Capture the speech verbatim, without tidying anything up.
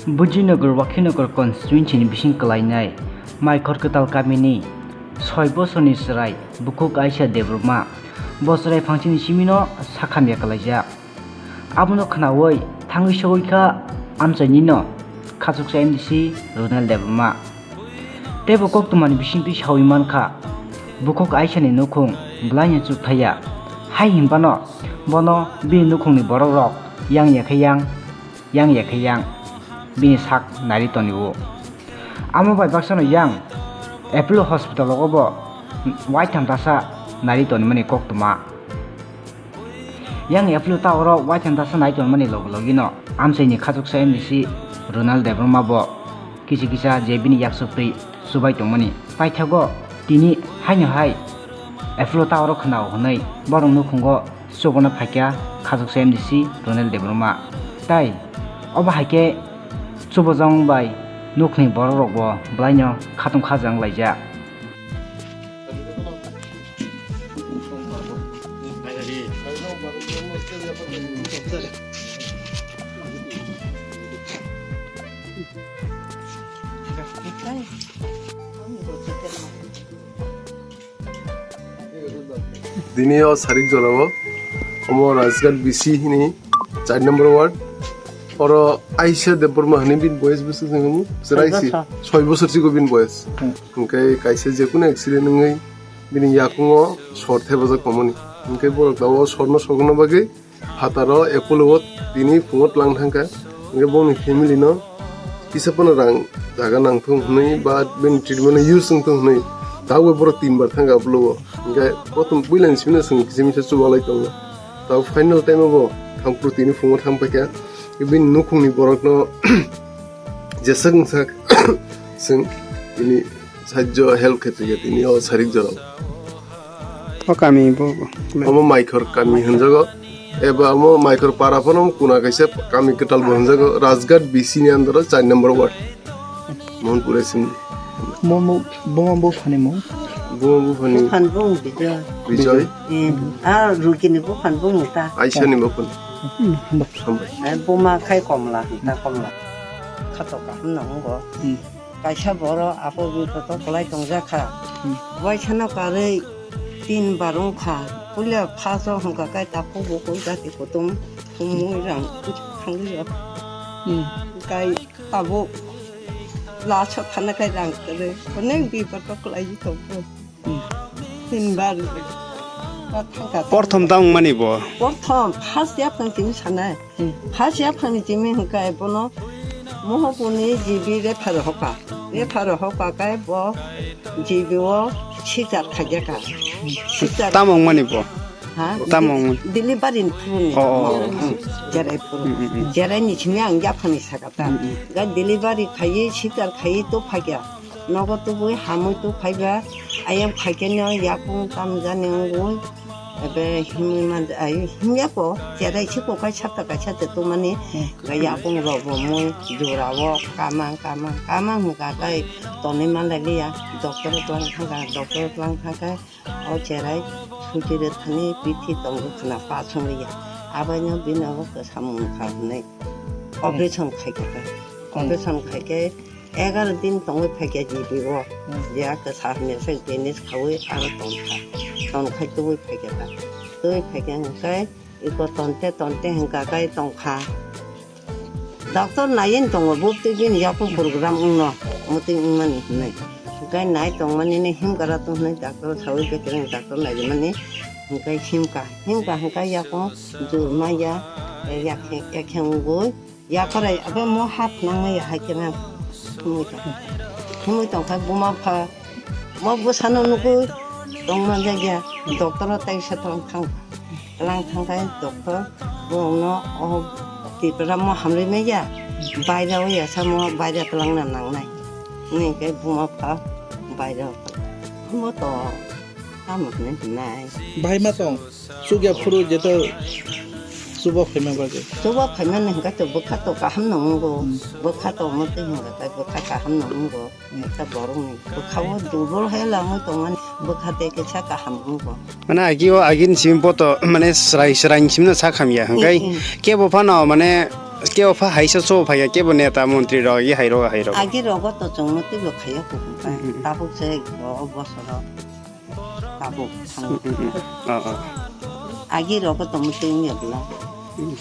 Bujinagar Wakhinagar constituency ni bising kwlainai Maikhor Kwtal kamini soi bosorni chwrai Bukhuk Aisha Debbarma bo chwrai phangchini simino sakhamya kwlaijak. Abono khnaui thangwi sogwi kha amchainino khachuksa M D C Ronel Debbarma. Teibo koktwmani bisingtwi saui mankha, Bukhuk Aisha ni nukhung bwlaino chukthaiya. Hai hinphano bono bini nukhungni borokrok yang ya khe yang, yang ya khe yang bini sak nari tonio. Amo bai baksano yang Apollo hospital rogo bo waitham tasa nari tonimani koktwma. Yang Apollo tower o waitham tasa nai tongmani logi logino amchaini khachuksa M D C Ronel Debbarma bo kisa kisa je bini yaksopri chubai tongmani. Paithago tini haino hai Apollo tower o khwnao hwnwi borok nukhungo chubana phaikha khachuksa M D C Ronel Debbarma. Tai obo hai khe chubajang bai nukhni borok rok bo bwlaino khatung khajang laijak. Dini o sarik jorao omo Rajghat B C hini char number ward. Oro Aisha Debbarma hwnwi bini boyes bwswk se hwnwi chwrai si, soi bosor. Soi bosor sigo bini boyes. Hmm. Hwnkhe kaisa jekunu accident wngwi bini yakungo sor thepajak tongmani. Hwnkhe borok tabuk o sorno sokna bagwi phataro Apollo o tini phungo tlang thangkha. Hwnkhe bongni family no kisa phano rang jaga nangthung hwnwi ba bini treatment no use wngthung hwnwi tabuk borok tin bar thangkha Apollo o. Hwnkhe prothom puilani simi no chwng kisa misa chubalai tongo. Tabuk final time o bo thangphuru tini phungo thangpaikha. Bini nukhungni borokno jeswk wngsak chwng bini sajjo help khe tongya tini o sarik jorao. O kami bo, bo. Omo Maikhor kami hwnjago. Eba omo Maikhor para phano kuna kaisa kami kwtal bo hwnjago. Rajghat B C ni under o char number ward. Mohanpur S M. Mo, mo, boma bo phani mo? Boma bo phani. Buphan bung Bijoy. Bijoy. Eh, ah, Rukini buphan bung ta. Aisha ni buphan. Hmm, hambai. Hambai. Eh, boma khai Komla, ta Komla. Khato kaham no wnggo. Hmm. Kaisa borok apo bipodo kwlai tongjak kha. Hmm. Waisano karwi tin bar wng kha. Puila phaso hwnkha khe takhuk bukhuk jati kutung thumui rang thangwi rw. Hmm. Kai tabuk laso thana khe rang kwrwi. Onek bipodo kwlai tongo. Hmm. Tinbar. Porthom ta wngmani bo? Porthom, first yaphang tini sanai. Hmm. First yaphang ni tini hwnkhe bono Mohopurni G B refer hoka. Refer hoka khe bo G B o sitar khaijaka. Sitar. Tamo wngmani bo? Ha? Tamo wngmani? Delivery ni phuru ni. Oh, oh, oh. Hmm. Jerai phuru. Hmm, hmm, hmm. Jerai ni simi ang yaphang ni sakata. Hmm, hmm. Ga delivery khaiwi sitar khaiwi to phakya. Nogo tubui hamui tu phaiba, ayang phaikhe no yakung tamjani wngwi, ebe himui man, ai himya ko, cherai si ko kai sapta kaisa te tumani, hmm, ga yakung rok bo mui, jora o kamang, kamang, kamang hwnkha kai tonwi manlai liya, doctor o twlang thangkha, doctor o twlang thangkha, o cherai suti rwthani bithi tongo khwna pa song liya, abaino bini obo kwsa mung kha hwnwi, hmm, operation khaikha kai, hmm, operation khaikhe, Egar din tongwi phaikha G B o. Hmm. Je a kwsa hamya se tennis khaui aro tongkha. Tongkhai tubui phaikha ta. Tubui phaikha hwnkhe iko tonte tonte hwnkha kai tongkha. Doctor naiwi tongo, bubtwi bini yakung program wngno, muting wngmani hinwi. Hwnkhe nai tongmani ni himkara tong hinwi doctor saui bekereng doctor naimani hwnkhe himkha. Himkha hwnkhe yakung jur manya, yakhe, yakhe wngwi. Yakorai abo mo hat nangmai ya hai khe nang. Himui tong. Himui tong kha buma pha. Mo bwsano nugui tong man jak ya. Doctor o tai se tong thang. Tlang thang khai doctor. Bo no o Tripura mo hamri mai ya. Baira o ya sa mo baira tlang na nang nai. Ni ke buma pha baira. Mo to. Tamo hwnwi hwnnai. Bahai ma tong? Chukya phuru jeto chuba phaima bagwi. Chuba phaimani hwnkhe to bwkha to kaham no wngo. Hmm. Bwkha to omo twi hwnkha khe bwkha kaham no wngo. Hmm. Ekta borokni bwkha o durbol hai lamwi tongmani bwkha tei kisa kaham wngo. Mane agi o agini simi poto mane srai srai ni simi no sak hamya hwnkhe. Hmm, hmm. Kebo phano mane Kebo pha haisa so phaiya, kebo neta montri rok, ye hai rok, hai rok. Agi rogo to chwngno twibo khaiya kuphum pai. Mm, mm, mm. Tabuk se o bosoro. Tabuk thang. Mm, mm, mm. Oh, oh. Agi rogo to muti wngya bwla. Mm.